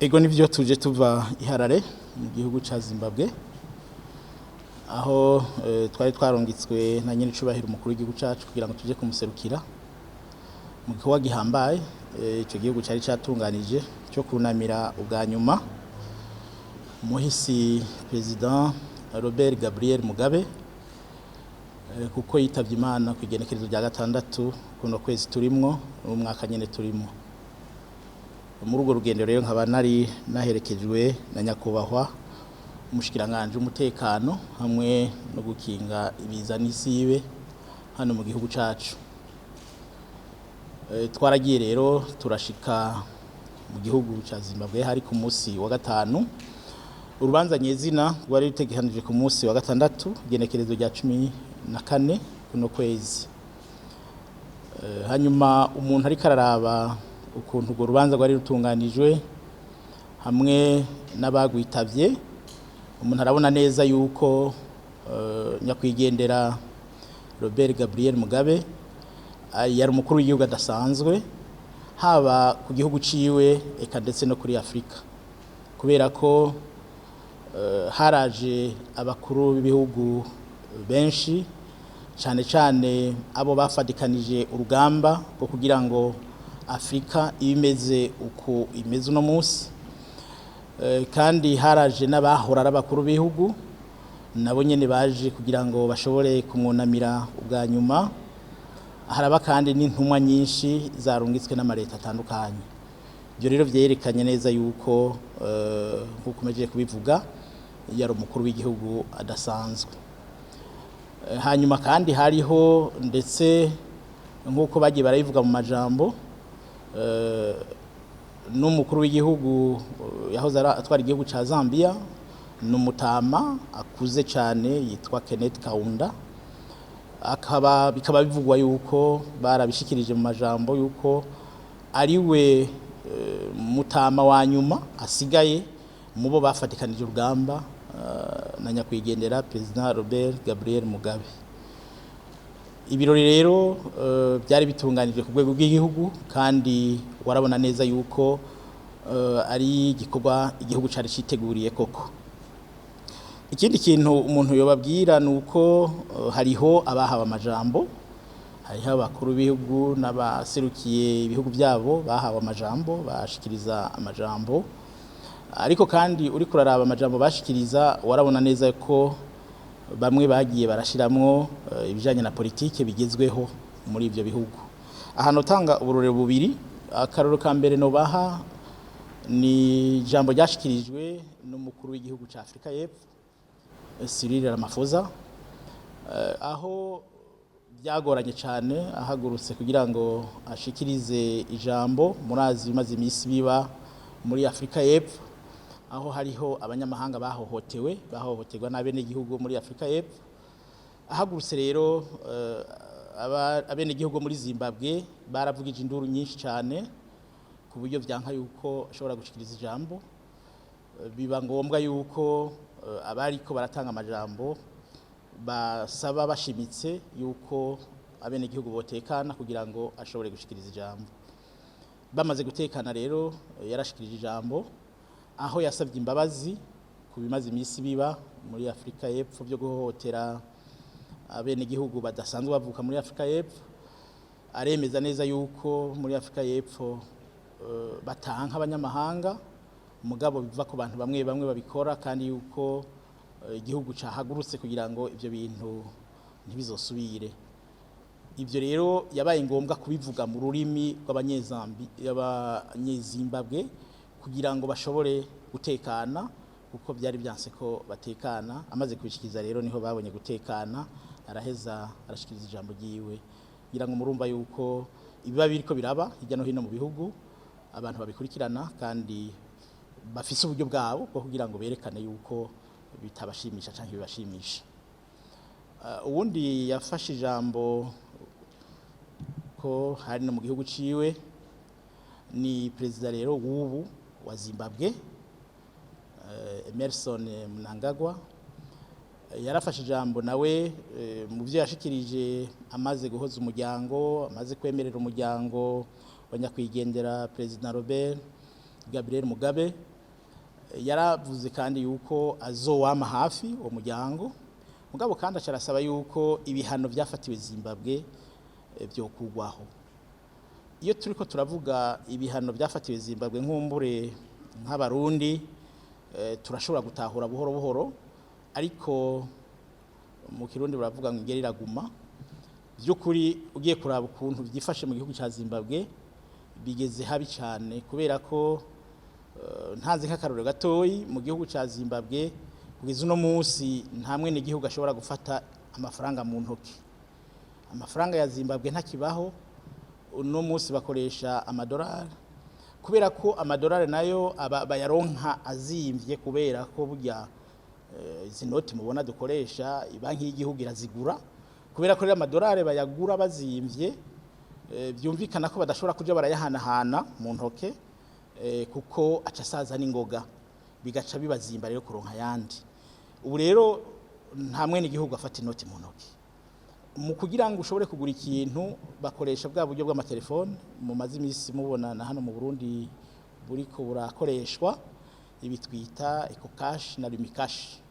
Ego, nivyo, tuje tuva i Harare mu gihugu ca Zimbabwe, aho twari twarungitswe na nyene icubahiro umukuru w'igihugu cacu kugira ngo tuje kumuserukira mu gikorwa gihambaye ico gihugu cari catunganije cyo kunamira ubwa nyuma umuhisi President Robert Gabriel Mugabe, kuko yitavye Imana ku igenekerezo rya 6 kuno kwezi turimwo, mu mwaka nyene turimwo. Muri urwo rugendo rero nkaba nari naherekejwe na nyakubahwa umushikiranganji w'umutekano hamwe no gukinga ibiza n'isibe hano mu gihugu cacu. Twaragiye rero turashika mu gihugu ca Zimbabwe hari ku munsi wa gatanu. Urubanza nyezina rwari rutegekanijwe ku munsi wa gatandatu, igenekerezo rya 14 kuno kwezi. Hanyuma umuntu ariko araraba ukuntu urwo rubanza rwari rutunganijwe hamwe n'abagwitavye, umuntu arabona neza yuko nyakwigendera Robert Gabriel Mugabe yari umukuru w'igihugu adasanzwe, haba ku gihugu ciwe eka ndetse no kuri Afrika, kubera ko haraje abakuru b'ibihugu benshi, cyane cyane abo bafadikanije urugamba rwo kugira ngo Afrika ibe imeze uko imeze uno munsi. Kandi haraje n'abahora ari abakuru b'ibihugu, nabo nyene baje kugira ngo bashobore kumwunamira ubwa nyuma. Haraba kandi n'intumwa nyinshi zarungitswe n'amareta atandukanye. Ibyo rero vyerekanye neza yuko, nk'uko umejeje kubivuga, yari umukuru w'igihugu adasanzwe. Hanyuma kandi hariho ndetse, nk'uko bagiye barabivuga mu majambo, n'umukuru w'igihugu yahoze atwara igihugu ca Zambia, ni umutama akuze cyane yitwa Kenneth Kaunda. Akaba bikaba bivugwa yuko barabishikirije mu majambo yuko ari we mutama wa nyuma asigaye mu bo bafatikanije urugamba na nyakwigendera President Robert Gabriel Mugabe. Ibirori rero byari bitunganijwe ku rwego rw'igihugu, kandi warabona neza yuko ari igikorwa igihugu cari citeguriye koko. Ikindi kintu umuntu yobabwira ni uko hariho abahawe amajambo, hariho abakuru b'ibihugu n'abaserukiye ibihugu byabo bahawe amajambo, bashikiriza amajambo. Ariko kandi uri kuraraba amajambo bashikiriza, warabona neza ko bamwe bagiye barashiramwo ibijanye na politike bigezweho muri ivyo bihugu. Ahantu utanga uburorero bubiri: akarorero ka mbere nobaha ni ijambo ryashikirijwe n'umukuru w'igihugu ca Afrika y'Epfo, Cyril Ramaphosa, aho byagoranye cyane ahagurutse kugira ngo ashikirize ijambo. Murazi bimaze iminsi biba muri Afrika y'Epfo, aho hariho abanyamahanga bahohotewe, bahohoterwa n'abenegihugu muri Afrika y'Epfo. Ahagurutse rero, abenegihugu muri Zimbabwe baravugije induru nyinshi cyane, ku buryo vyanka yuko ashobora gushikiriza ijambo. Biba ngombwa yuko abariko baratanga amajambo basaba bashimitse yuko abenegihugu botekana kugira ngo ashobore gushikiriza ijambo. Bamaze gutekana rero, yarashikirije ijambo, aho yasabye imbabazi ku bimaze iminsi biba muri Afrika y'Epfo byo guhohotera abenegihugu badasanzwe bavuka muri Afrika y'Epfo. Aremeza neza yuko muri Afrika y'Epfo batanka abanyamahanga, mugabo biva ku bantu bamwe bamwe babikora, kandi yuko igihugu cahagurutse kugira ngo ivyo bintu ntibizosubire. Ibyo rero yabaye ngombwa kubivuga mu rurimi rw'Abanyezimbabwe kugira ngo bashobore gutekana, kuko byari byanse ko batekana. Amaze kubishikiriza rero niho babonye gutekana, araheza arashikiriza ijambo ryiwe. Kugira ngo murumva yuko ibiba biriko biraba hirya no hino mu bihugu, abantu babikurikirana kandi bafise uburyo bwabo bwo kugira ngo berekane yuko bitabashimisha canke bibashimisha. Uwundi yafashe ijambo, ko hari no mu gihugu ciwe, ni perezida rero w'ubu wa Zimbabwe, Emerson Mnangagwa. Yarafashe ijambo nawe. Mu byo yashikirije, amaze guhoza umuryango, amaze kwemerera umuryango wa nyakwigendera Perezida Robert Gabriel Mugabe. Yaravuze kandi yuko azowama hafi uwo muryango, mugabo kandi acarasaba yuko ibihano byafatiwe Zimbabwe byokugwaho. Iyo turiko turavuga ibihano byafatiwe Zimbabwe, nkumbure nk'abarundi turashobora gutahura buhoro buhoro, ariko mu Kirundi baravuga ngo ingeri iraguma. By'ukuri ugiye kuraba ukuntu byifashe mu gihugu cya Zimbabwe, bigeze habi cyane, kubera ko ntanze nk'akarorero gatoyi, mu gihugu cya Zimbabwe kugeza uno munsi nta mwene igihugu ashobora gufata amafaranga mu ntoki. Amafaranga ya Zimbabwe ntakibaho. Uno munsi bakoresha amadolari, kubera ko amadolari nayo bayaronka azimvye, kubera ko burya izi noti mubona dukoresha banki y'igihugu irazigura. Kubera ko rero amadolari bayagura bazimvye, byumvikana ko badashobora kuja barayahanahana mu ntoke, kuko aca asaza n'ingoga, bigaca bibazimba rero kuronka ayandi. Ubu rero nta mwene igihugu afata inoti mu ntoki. Mu kugira ngo ushobore kugura ikintu bakoresha bwa buryo bw'amatelefone mumaze iminsi mubona na hano mu Burundi buriko burakoreshwa, ibi twita Ecocash na Lumicash.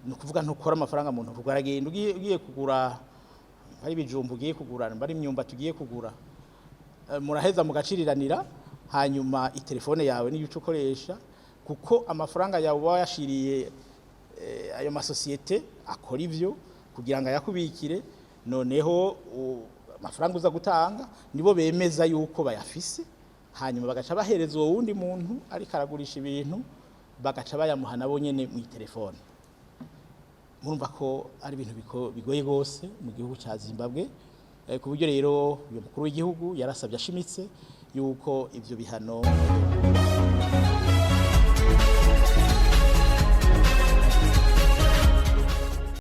Ni ukuvuga ntukora amafaranga mu ntoki, uragenda ugiye kugura, ari ibijumbu ugiye kugura, ari imyumbati ugiye kugura, muraheza mugaciriranira, hanyuma itelefone yawe niyo uca ukoresha, kuko amafaranga yawe uba wayashiriye ayo masosiyete akora ivyo kugira ngo ayakubikire. Noneho amafaranga uza gutanga nibo bemeza yuko bayafise, hanyuma bagaca bahereza uwo wundi muntu ariko aragurisha ibintu, bagaca bayamuha nabo nyene mu telefone. Murumva ko ari ibintu bigoye gose mu gihugu ca Zimbabwe, ku buryo rero uyu mukuru w'igihugu yarasabye ashimitse yuko ivyo bihano.